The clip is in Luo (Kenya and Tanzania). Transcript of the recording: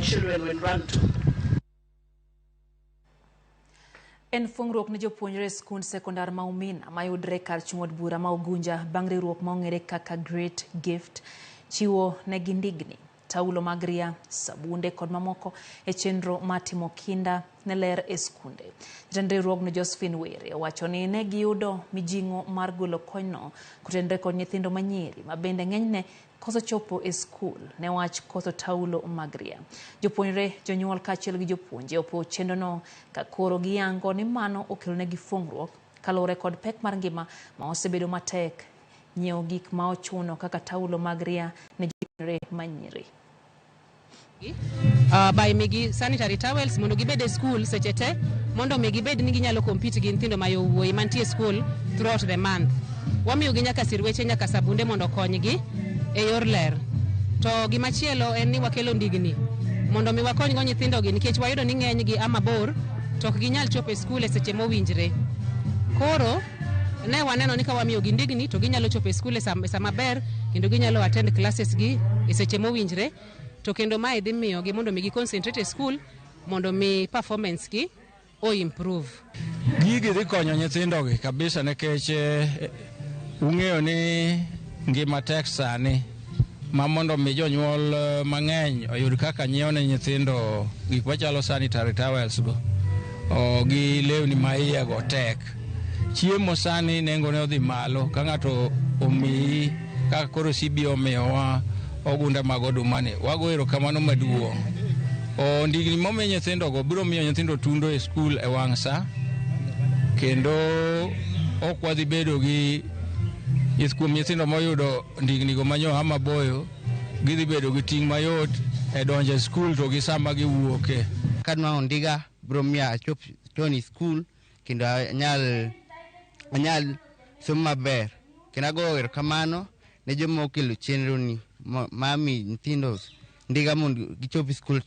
Children will run to. En fuong'ruok ne jopuonjre e skund sekondar ma Umina mayudre kar chung' od bura ma Ugunja bang' riwruok ma ong'ere kaka Great Gift chiwo negi ndigni, taulo mag ria, sabunde kod mamoko e chenro mar timo kinda ne ler e skunde. Jatend riwruogno Josephine Were owacho ni ne giyudo mijing'o mar golo konyno kotenore kod nyithindo manyiri ma bende ng'enyne koso chopo e skul ne wach koso taulo mag ria. Jopuonjre, jonyuol kaachiel gi jopuonje opo chenrono ka koro giyango ni mano okelonegi fuong'ruok kaluwore kod pek mar ngima ma osebedo matek nyiewo gik ma ochuno kaka taulo mag ria ne jopuonjre manyiri. By migi sanitary towels mondo gibed e school seche te mondo mi gibed ni ginyalo compete gi nyithindo ma yowuoyi mantie e school throughout the month. Wamiyogi nyaka sirweche nyaka sabunde mondo okonygi e yor ler. To gimachielo en ni wakelo ndigni mondo mi wakonygo nyithindogi nikech wayudo ni ng'enygi a mabor to ok ginyal chopo e skul e seche mowinjre. Koro ne waneno ni ka wamiyogi ndigni to ginyalo chopo e skul e sa maber kendo ginyalo attend classes gi e seche mowinjre to kendo mae dhi miyogi mondo mi gi concentrate e school mondo mi performance gi o improve. Gigi dhi konyo nyithindogi kabisa nikech ung'eyo ni ngima tek sani ma mondo mi jonyuol mang'eny oyud kaka nyiewo ne nyithindo gik machalo sanitary towels go o, gi lewni ma iye go tek. Chiemo sani nengone odhi malo ka ng'ato omiyi kaka koro CBO omiyowa ogunde mag oduma ni wago erokamano maduong'. O, ndigni momi nyithindogo biro miyo nyithindo tundo e skul e wang' sa kendo ok wadhi bedo gi kuom nyithindo moyudo ndignigo manyo maboyo gidhi bedo gi ting' mayot e donjo e skul to gi sama giwuoke. Kadwang'o ndiga biro miyo achop chon e skul kendo anyal somo maber kendo agoyo erokamano ne joma okelo chenro ni mar miyo nyithindo ndiga mondo gichop e skul chon.